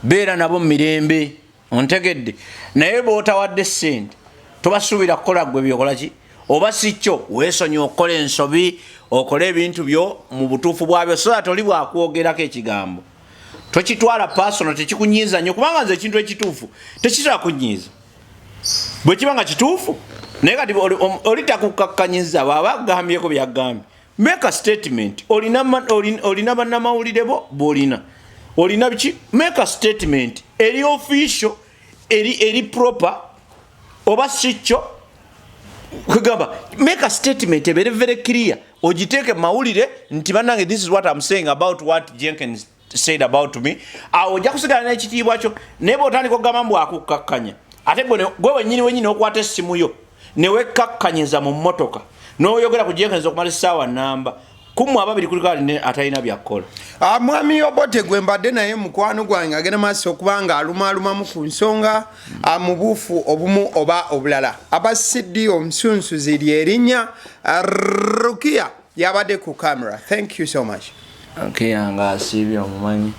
Speaker 1: beera nabo mu mirembe. Ontegedde? Naye bw'otawadde ssente tobasuubira kukola gwe byokola ki. Oba si kyo, weesonyiwa okukola ensobi, okole ebintu byo mu butuufu bwabyo, so that oli bwakwogerako ekigambo tokitwala personal, tekikunyiiza nnyo, kubanga nze ekintu ekituufu tekisobola kunyiiza bwe kiba nga kituufu. Naye kati oli takukakkanyiza, bw'aba agambyeko byagambye, make a statement. Olina bannamawulire bo bwolina, olina biki, make a statement eri official, eri proper. Oba si kyo, kugamba make a statement ebeere very clear, ogiteeke mu mawulire nti bannange, this is what I'm saying about what Jenkins said about me. Awo ojja kusigala n'ekitiibwa kyo. Naye bw'otandika okugamba mbu akukkakkanya, ate gwe wenyini okwata essimu yo newekakkanyiza mu mmotoka n'oyogera ku Jenkins okumala essaawa namba, kummwe ababiri kuliko atalina byakkola.
Speaker 2: Mwami Obote gwe mbadde naye, mukwano gwange, agenda maaso okuba nga alumaalumamu ku nsonga mu buufu obumu oba obulala. Aba CD omusunsuzi lyerinnya. Rukia yabadde ku camera. Thank you so much.
Speaker 1: Rukia nga asiibye, omumanyi.